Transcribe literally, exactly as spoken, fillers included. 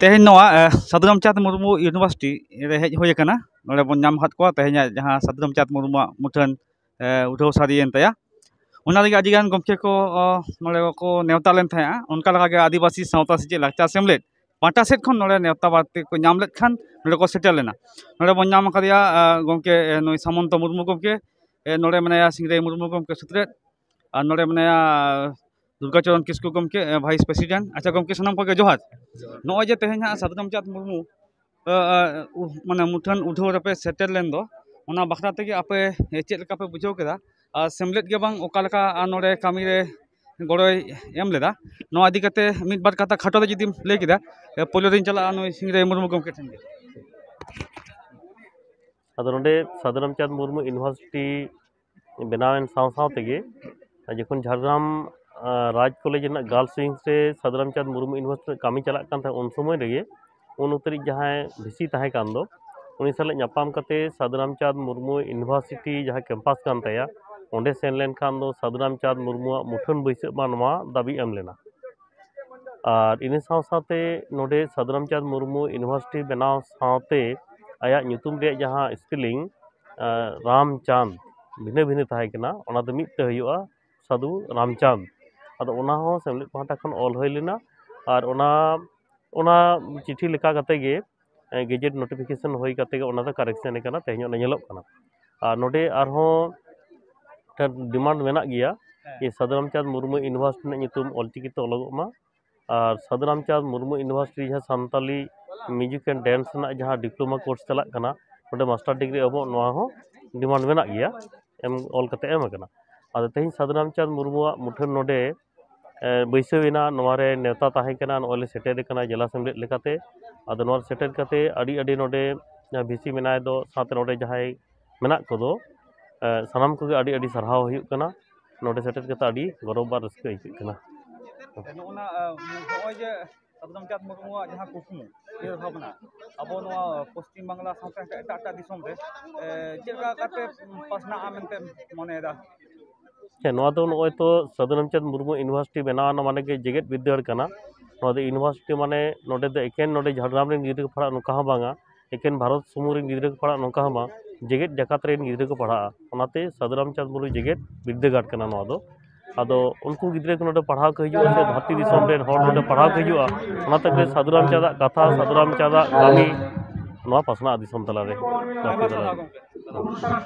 ᱛᱮᱦᱮᱧ ᱱᱚᱣᱟ ᱥᱟᱫᱷᱩ ᱨᱟᱢᱪᱟᱸᱫᱽ ᱢᱩᱨᱢᱩ ᱤᱭᱩᱱᱤᱵᱷᱟᱨᱥᱤᱴᱤ ᱨᱮ ᱦᱮᱡ ᱦᱩᱭ ᱟᱠᱟᱱᱟ᱾ ᱱᱚᱰᱮ ᱵᱚᱱ ᱧᱟᱢ ᱟᱠᱟᱫ ᱠᱚᱣᱟ ᱛᱮᱦᱮᱧᱟᱜ ᱡᱟᱦᱟᱸ ᱥᱟᱫᱷᱩ ᱨᱟᱢᱪᱟᱸᱫᱽ ᱢᱩᱨᱢᱩᱣᱟᱜ ᱢᱩᱴᱷᱟᱹᱱ ᱩᱰᱷᱟᱹᱣ ᱥᱟᱹᱨᱤᱭᱮᱱ ᱛᱟᱭᱟ᱾ ᱚᱱᱟ ᱞᱟᱹᱜᱤᱫ ᱟᱹᱰᱤᱜᱟᱱ ᱜᱚᱢᱠᱮ ᱠᱚ ᱱᱚᱰᱮ ᱠᱚ ᱱᱮᱣᱛᱟ ᱞᱮᱱ ᱛᱟᱦᱮᱸᱜᱼᱟ᱾ ᱚᱱᱠᱟ ᱞᱮᱠᱟᱜᱮ ᱟᱹᱫᱤᱵᱟᱹᱥᱤ ᱥᱟᱶᱛᱟ ᱥᱮᱪᱮᱫ ᱞᱟᱠᱪᱟᱨ ᱥᱮᱢᱞᱮᱫ ᱯᱟᱦᱴᱟ ᱥᱮᱫ ᱠᱷᱚᱱ ᱱᱚᱰᱮ ᱱᱮᱣᱛᱟ ᱵᱟᱨᱛᱮ ᱠᱚ ᱧᱟᱢ ᱞᱮᱫ ᱠᱷᱟᱱ ᱱᱚᱰᱮ ᱠᱚ ᱥᱮᱴᱮᱨ ᱞᱮᱱᱟ᱾ ᱱᱚᱰᱮ ᱵᱚᱱ ᱧᱟᱢ ᱟᱠᱟᱫᱮᱭᱟ ᱜᱚᱢᱠᱮ ᱱᱩᱭ ᱥᱟᱢᱚᱱᱛᱚ ᱢᱩᱨᱢᱩ ᱜᱚᱢᱠᱮ, ᱱᱚᱰᱮ ᱢᱮᱱᱟᱭᱟ ᱥᱤᱝᱨᱟᱹᱭ ᱢᱩᱨᱢᱩ ᱜᱚᱢᱠᱮ ᱥᱩᱛᱨᱮᱛ, ᱟᱨ ᱱᱚᱰᱮ ᱢᱮᱱᱟᱭᱟ ᱫᱩᱨᱜᱟᱪᱚᱨᱚᱱ ᱠᱤᱥᱠᱩ ᱜᱚᱢᱠᱮ, ᱵᱷᱟᱭᱤᱥ ᱯᱨᱮᱥᱤᱰᱮᱱᱴ᱾ ᱟᱪᱪᱷᱟ ᱜᱚᱢᱠᱮ, ᱥᱟᱱᱟᱢ ᱠᱚᱜᱮ ᱡᱚᱦᱟᱨ᱾ ᱱᱚᱜᱼᱚᱭ ᱡᱮ ᱛᱮᱦᱮᱧ ᱦᱟᱸᱜ ᱥᱟᱫᱷᱩ ᱨᱟᱢᱪᱟᱸᱫᱽ ᱢᱩᱨᱢᱩ ᱢᱟᱱᱮ ᱢᱩᱴᱷᱟᱹᱱ ᱩᱰᱷᱟᱹᱣ ᱨᱮᱯᱮ ᱥᱮᱴᱮᱨ ᱞᱮᱱ ᱫᱚ, ᱚᱱᱟ ᱵᱟᱠᱷᱨᱟ ᱛᱮᱜᱮ ᱟᱯᱮ ᱪᱮᱫ ᱞᱮᱠᱟ ᱯᱮ ᱵᱩᱡᱷᱟᱹᱣ ᱠᱮᱫᱟ? ᱟᱨ ᱥᱮᱢᱞᱮᱫ ᱜᱮ ᱵᱟᱝ, ᱚᱠᱟ ᱞᱮᱠᱟ ᱟᱨ ᱱᱚᱰᱮ ᱠᱟᱹᱢᱤ ᱨᱮ ᱜᱚᱲᱚᱭ ᱮᱢ ᱞᱮᱫᱟ, ᱱᱚᱣᱟ ᱤᱫᱤ ᱠᱟᱛᱮ ᱢᱤᱫ ᱵᱟᱨ ᱠᱟᱛᱷᱟ ᱠᱷᱟᱴᱚ ᱛᱮ ᱡᱩᱫᱤᱢ ᱞᱟᱹᱭ ᱠᱮᱫᱟ᱾ ᱯᱳᱭᱞᱳ ᱨᱤᱧ ᱪᱟᱞᱟᱜᱼᱟ ᱱᱩᱭ ᱥᱤᱝᱨᱟᱹᱭ ᱢᱩᱨᱢᱩ ᱜᱚᱢᱠᱮ ᱴᱷᱮᱱ ᱜᱮ᱾ ᱟᱫᱚ ᱱᱚᱰᱮ ᱥᱟᱫᱷᱩ ᱨᱟᱢᱪᱟᱸᱫᱽ ᱢᱩᱨᱢᱩ ᱤᱭᱩᱱᱤᱵᱷᱟᱨᱥᱤᱴᱤ ᱵᱮᱱᱟᱣᱮᱱ ᱥᱟᱶ ᱥᱟᱶ ᱛᱮᱜᱮ, ᱡᱚᱠᱷᱚᱱ ᱡᱷᱟᱲᱜᱨᱟᱢ ᱨᱟᱡᱽ ᱠᱚᱞᱮᱡᱽ ᱨᱮᱱᱟᱜ ᱜᱟᱨᱞᱥ ᱣᱤᱝᱥ ᱨᱮ ᱥᱟᱫᱷᱩ ᱨᱟᱢᱪᱟᱸᱫᱽ ᱢᱩᱨᱢᱩ ᱤᱭᱩᱱᱤᱵᱷᱟᱨᱥᱤᱴᱤ ᱨᱮ ᱠᱟᱹᱢᱤ ᱪᱟᱞᱟᱜ ᱠᱟᱱ ᱛᱟᱦᱮᱸᱫ, ᱩᱱ ᱥᱚᱢᱚᱭ ᱨᱮᱜᱮ ᱩᱱ ᱚᱠᱛᱚ ᱨᱤᱡ ᱡᱟᱦᱟᱸᱭ ᱵᱷᱤᱥᱤ ᱛᱟᱦᱮᱸ ᱠᱟᱱ ᱫᱚ, ᱩᱱᱤ ᱥᱟᱞᱟᱜ ᱧᱟᱯᱟᱢ ᱠᱟᱛᱮ ᱥᱟᱫᱷᱩ ᱨᱟᱢᱪᱟᱸᱫᱽ ᱢᱩᱨᱢᱩ ᱤᱭᱩᱱᱤᱵᱷᱟᱨᱥᱤᱴᱤ ᱡᱟᱦᱟᱸ ᱠᱮᱢᱯᱟᱥ ᱠᱟᱱ ᱛᱟᱭᱟ, ᱚᱸᱰᱮ ᱥᱮᱱ ᱞᱮᱱᱠᱷᱟᱱ ᱫᱚ ᱥᱟᱫᱷᱩ ᱨᱟᱢᱪᱟᱸᱫᱽ ᱢᱩᱨᱢᱩᱣᱟᱜ ᱢᱩᱴᱷᱟᱹᱱ ᱵᱟᱹᱭᱥᱟᱹᱜ ᱢᱟ, ᱱᱚᱣᱟ ᱫᱟᱹᱵᱤ ᱮᱢ ᱞᱮᱱᱟ᱾ ᱟᱨ ᱤᱱᱟᱹ ᱥᱟᱶ ᱥᱟᱶᱛᱮ ᱱᱚᱰᱮ ᱥᱟᱫᱷᱩ ᱨᱟᱢᱪᱟᱸᱫᱽ ᱢᱩᱨᱢᱩ ᱤᱭᱩᱱᱤᱵᱷᱟᱨᱥᱤᱴᱤ ᱵᱮᱱᱟᱣ ᱥᱟᱶᱛᱮ ᱟᱭᱟᱜ ᱧᱩᱛᱩᱢ ᱨᱮᱭᱟᱜ ᱡᱟᱦᱟᱸ ᱥᱯᱮᱞᱤᱝ ᱨᱟᱢᱪᱟᱸᱫᱽ ᱵᱷᱤᱱᱟᱹ ᱵᱷᱤᱱᱟᱹ ᱛᱟᱦᱮᱸ ᱠᱟᱱᱟ, ᱚᱱᱟ ᱫᱚ ᱢᱤᱫ ᱛᱮ ᱦᱩᱭᱩᱜᱼᱟ ᱥᱟᱫᱷᱩ ᱨᱟᱢᱪᱟᱸᱫᱽ᱾ ᱟᱫᱚ ᱚᱱᱟ ᱦᱚᱸ ᱥᱮᱢᱞᱮᱫ ᱯᱟᱦᱴᱟ ᱠᱷᱚᱱ ᱚᱞ ᱦᱩᱭ ᱞᱮᱱᱟ᱾ ᱟᱨ ᱚᱱᱟ ᱚᱱᱟ ᱪᱤᱴᱷᱤ ᱞᱮᱠᱟ ᱠᱟᱛᱮ ᱜᱮ ᱜᱮᱡᱮᱴ ᱱᱳᱴᱤᱯᱷᱤᱠᱮᱥᱚᱱ ᱦᱩᱭ ᱠᱟᱛᱮ ᱜᱮ ᱚᱱᱟ ᱫᱚ ᱠᱟᱨᱮᱠᱥᱚᱱ ᱠᱟᱱᱟ, ᱛᱮᱦᱮᱧ ᱚᱱᱟ ᱧᱮᱞᱚᱜ ᱠᱟᱱᱟ᱾ ᱟᱨ ᱱᱚᱰᱮ ᱟᱨᱦᱚᱸ ᱰᱤᱢᱟᱱᱰ ᱢᱮᱱᱟᱜ ᱜᱮᱭᱟ ᱡᱮ ᱥᱟᱫᱷᱩ ᱨᱟᱢᱪᱟᱸᱫᱽ ᱢᱩᱨᱢᱩ ᱤᱭᱩᱱᱤᱵᱷᱟᱨᱥᱤᱴᱤ ᱨᱮᱱᱟᱜ ᱧᱩᱛᱩᱢ ᱚᱞᱪᱤᱠᱤ ᱛᱮ ᱚᱞᱚᱜᱚᱜ ᱢᱟ᱾ ᱟᱨ ᱥᱟᱫᱷᱩ ᱨᱟᱢᱪᱟᱸᱫᱽ ᱢᱩᱨᱢᱩ ᱤᱭᱩᱱᱤᱵᱷᱟᱨᱥᱤᱴᱤ ᱡᱟᱦᱟᱸ ᱥᱟᱱᱛᱟᱞᱤ ᱢᱤᱣᱡᱤᱠ ᱮᱱᱰ ᱰᱮᱱᱥ ᱨᱮᱱᱟᱜ ᱡᱟᱦᱟᱸ ᱰᱤᱯᱞᱳᱢᱟ ᱠᱳᱨᱥ ᱪᱟᱞᱟᱜ ᱠᱟᱱᱟ, ᱱᱚᱰᱮ ᱢᱟᱥᱴᱟᱨ ᱰᱤᱜᱽᱨᱤ ᱮᱦᱚᱵᱚᱜ, ᱱᱚᱣᱟ ᱦᱚᱸ ᱰᱤᱢᱟᱱᱰ ᱢᱮᱱᱟᱜ ᱜᱮᱭᱟ, ᱮᱢ ᱚᱞ ᱠᱟᱛᱮ ᱮᱢ ᱟᱠᱟᱱᱟ᱾ ᱟᱫᱚ ᱛᱮᱦᱮᱧ ᱥᱟᱫᱷᱩ ᱨᱟᱢᱪᱟᱸᱫᱽ ᱢᱩᱨᱢᱩᱣᱟᱜ ᱢᱩᱴᱷᱟᱹᱱ ᱱᱚᱰᱮ ᱵᱟᱹᱭᱥᱟᱹᱣ ᱮᱱᱟ, ᱱᱚᱣᱟ ᱨᱮ ᱱᱮᱣᱛᱟ ᱛᱟᱦᱮᱸ ᱠᱟᱱᱟ, ᱱᱚᱜᱼᱚᱭ ᱞᱮ ᱥᱮᱴᱮᱨ ᱟᱠᱟᱱᱟ ᱡᱮᱞᱟ ᱥᱮᱢᱞᱮᱫ ᱞᱮᱠᱟᱛᱮ᱾ ᱟᱫᱚ ᱱᱚᱣᱟ ᱨᱮ ᱥᱮᱴᱮᱨ ᱠᱟᱛᱮ ᱟᱹᱰᱤ ᱟᱹᱰᱤ ᱱᱚᱰᱮ ᱡᱟᱦᱟᱸ ᱵᱷᱤᱥᱤ ᱢᱮᱱᱟᱭ ᱫᱚ, ᱥᱟᱶᱛᱮ ᱱᱚᱰᱮ ᱡᱟᱦᱟᱸᱭ ᱢᱮᱱᱟᱜ ᱠᱚᱫᱚ, ᱥᱟᱱᱟᱢ ᱠᱚᱜᱮ ᱟᱹᱰᱤ ᱟᱹᱰᱤ ᱥᱟᱨᱦᱟᱣ ᱦᱩᱭᱩᱜ ᱠᱟᱱᱟ᱾ ᱱᱚᱰᱮ ᱥᱮᱴᱮᱨ ᱠᱟᱛᱮ ᱟᱹᱰᱤ ᱜᱚᱨᱚᱵᱽ ᱟᱨ ᱨᱟᱹᱥᱠᱟᱹ ᱟᱹᱭᱠᱟᱹᱜ ᱠᱟᱱᱟ᱾ ᱱᱚᱜᱼᱚ ᱱᱟ, ᱱᱚᱜᱼᱚᱭ ᱡᱮ ᱥᱟᱫᱷᱩ ᱨᱟᱢᱪᱟᱸᱫᱽ ᱢᱩᱨᱢᱩᱣᱟᱜ ᱡᱟᱦᱟᱸ ᱠᱩᱠᱢᱩ, ᱩᱭᱦᱟᱹᱨ ᱵᱷᱟᱵᱽᱱᱟ, ᱟᱵᱚ ᱱᱚᱣᱟ ᱯᱚᱥᱪᱤᱢ ᱵᱟᱝᱞᱟ ᱥᱟᱶᱛᱮ ᱮᱴᱟᱜ ᱮᱴᱟᱜ ᱫᱤᱥᱚᱢ ᱨᱮ ᱪᱮᱫ ᱞᱮᱠᱟ ᱠᱟᱛᱮ ᱯᱟᱥᱱᱟᱜᱼᱟ ᱢᱮᱱᱛᱮ ᱢᱚᱱᱮᱭᱮᱫᱟ? ᱦᱮᱸ, ᱱᱚᱣᱟ ᱫᱚ ᱱᱚᱜᱼᱚᱭ ᱛᱚ ᱥᱟᱫᱷᱩ ᱨᱟᱢᱪᱟᱸᱫᱽ ᱢᱩᱨᱢᱩ ᱤᱭᱩᱱᱤᱵᱷᱟᱨᱥᱤᱴᱤ ᱵᱮᱱᱟᱣ ᱮᱱᱟ, ᱢᱟᱱᱮ ᱜᱮ ᱡᱮᱜᱮᱛ ᱵᱤᱨᱫᱟᱹᱜᱟᱲ ᱠᱟᱱᱟ᱾ ᱱᱚᱣᱟ ᱫᱚ ᱤᱭᱩᱱᱤᱵᱷᱟᱨᱥᱤᱴᱤ ᱢᱟᱱᱮ ᱱᱚᱰᱮ ᱫᱚ ᱮᱠᱮᱱ ᱱᱚᱰᱮ ᱡᱷᱟᱲᱜᱨᱟᱢ ᱨᱮᱱ ᱜᱤᱫᱽᱨᱟᱹ ᱠᱚ ᱯᱟᱲᱦᱟᱜᱼᱟ, ᱱᱚᱝᱠᱟ ᱦᱚᱸ ᱵᱟᱝᱟ᱾ ᱮᱠᱮᱱ ᱵᱷᱟᱨᱚᱛ ᱥᱩᱢᱩᱝ ᱨᱮᱱ ᱜᱤᱫᱽᱨᱟᱹ ᱠᱚ ᱯᱟᱲᱦᱟᱜᱼᱟ, ᱱᱚᱝᱠᱟ ᱦᱚᱸ ᱵᱟᱝ᱾ ᱡᱮᱜᱮᱛ ᱡᱟᱠᱟᱛ ᱨᱮᱱ ᱜᱤᱫᱽᱨᱟᱹ ᱠᱚ ᱯᱟᱲᱦᱟᱜᱼᱟ, ᱚᱱᱟᱛᱮ ᱥᱟᱹᱫᱷᱩ ᱨᱟᱢᱪᱟᱸᱫᱽ ᱢᱩᱨᱢᱩ ᱡᱮᱜᱮᱛ ᱵᱤᱨᱫᱟᱹᱜᱟᱲ ᱠᱟᱱᱟ ᱱᱚᱣᱟ ᱫᱚ᱾ ᱟᱫᱚ ᱩᱱᱠᱩ ᱜᱤᱫᱽᱨᱟᱹ ᱠᱚ ᱱᱚᱰᱮ ᱯᱟᱲᱦᱟᱣ ᱠᱚ ᱦᱤᱡᱩᱜᱼᱟ, ᱥᱮ ᱫᱷᱟᱹᱨᱛᱤ ᱫᱤᱥᱚᱢ ᱨᱮᱱ ᱦᱚᱲ ᱱᱚᱰᱮ ᱯᱟᱲᱦᱟᱣ ᱠᱚ ᱦᱤᱡᱩᱜᱼᱟ, ᱚᱱᱟᱛᱮ ᱥᱟᱹᱫᱷᱩ ᱨᱟᱢᱪᱟᱸᱫᱽ ᱟᱜ ᱠᱟᱛᱷᱟ, ᱥᱟᱹᱫᱷᱩ ᱨᱟᱢᱪᱟᱸᱫᱽ ᱟᱜ ᱠᱟᱹᱢᱤ ᱱᱚᱣᱟ ᱯᱟᱥᱱᱟᱜᱼᱟ ᱫᱤᱥᱚᱢ ᱛᱟᱞᱟᱨᱮ, ᱫᱷᱟᱹᱨᱛᱤ ᱛᱟᱞᱟᱨᱮ᱾